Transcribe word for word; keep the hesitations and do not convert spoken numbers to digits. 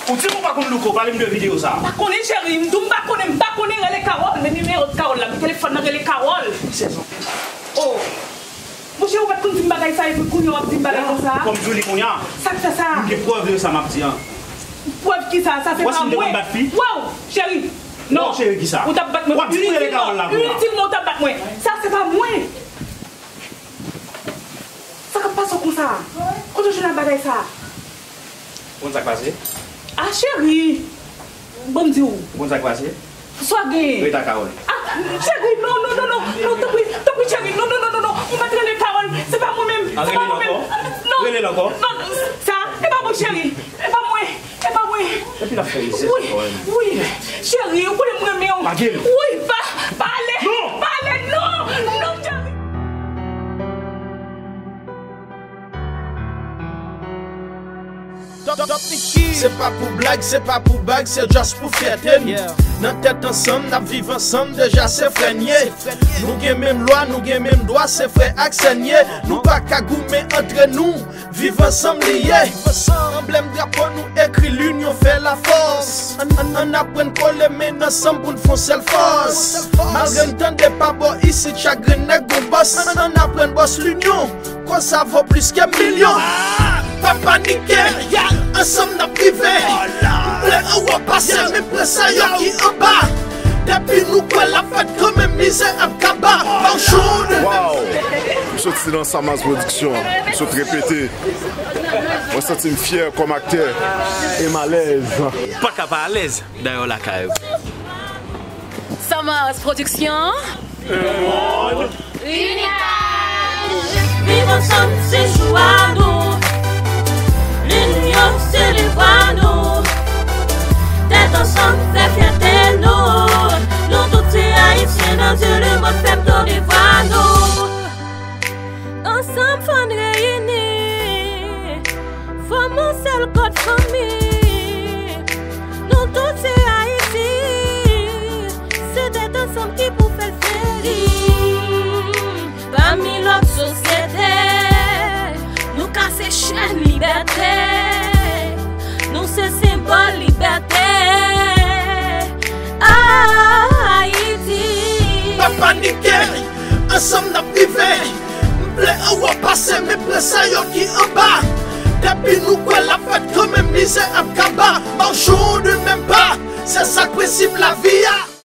Ou di m ou pa konn Louko, pale m de videyo sa. M pa konnen, cheri, m di w m pa konnen, m pa konnen, rele Carole, men nimewo Carole la, men telefòn nan, rele Carole. Sezon. Oh. Monchè, ou pa t konn di m bagay sa, epi kounye a w ap di m bagay konsa? Kòm m di w li kounye a. Sa k fè sa? M gen prèv de sa m ap di an. Prèv ki sa? Sa se pa mwen. Ou wè si m te konn bat fi? Waw, cheri. Non. Waw, cheri, ki sa? Ou t ap bat mwen. W ap di m rele Carole la kounye a. Initilman, initilman, ou t ap bat mwen. Sa se pa mwen. Sa k ap pase w konsa? Kote w jwenn ak bagay sa? Ou konn sa k pase? Ah, cheri! Ban m di w. Ou konn sa k pase? Sa w genyen? Rete ak Carole. Ah, cheri, non, non, non, non, non, tanpri, tanpri, cheri, non, non, non, non, non, ou mèt rele Carole, se pa mwen menm, se pa mwen menm. Non, rele l ankò. Non, sa, e pa mwen, cheri, e pa mwen, e pa mwen. Epi l ap fè rezèt. Wi, wi, cheri, ou konnen m renmen w. Lage l. Wi, pa, pa ale, non, pa ale, non, non, cheri. Se pa pou blag, se pa pou bag, se just pou fyète n. Nan tèt ansanm, n ap viv ansanm, deja se frè n ye. Nou gen menm lwa, nou gen menm dwa, se frè ak sè n ye. Nou pa ka goumen antre nou, viv ansanm li ye. Anblèm drapo nou ekri linyon fè lafòs. Ann, ann, ann aprann kole men ansanm pou n fè yon sèl fòs. Malgre n tande pa bò isit chak grenn nèg gon bòs. Ann, ann aprann bòs linyon. Konsa vo plis ke milyon. Pa panike, ansanm n ap rive. M vle anwo pase, men pran sa yo ki anba. Depi nou kwè l ap fèt kanmenm, mizè ap kaba. Bawchon de. Waw! M soti nan Samaz Production, m sot repete. Mwen santi m fyè kòm aktè e m alèz. Pa ka pa alèz, dayè w lakay ou. Samaz Production. Viv ansanm se jwa nou. Linyon se devwa nou. Tèt ansanm fè fyète nou. Nou tout se Ayisyen nan zye lemonn fè m tande vwa nou. Ansanm fò n reyini. Fòme yon sèl kòd fanmi. Nou tout se Ayiti. Se tèt ansanm ki pou fè l fleri. Pami lòt sosyete, nou kase chèn libète. Nou se senbòl libète. Ayiti. Pa panike, ansanm n ap rive. M vle anwo pase, men pran sa yo ki anba. Depi nou kwè l ap fèt kanmenm, mizè ap kaba. Marchons de même pas, se sa k prensip lavi a.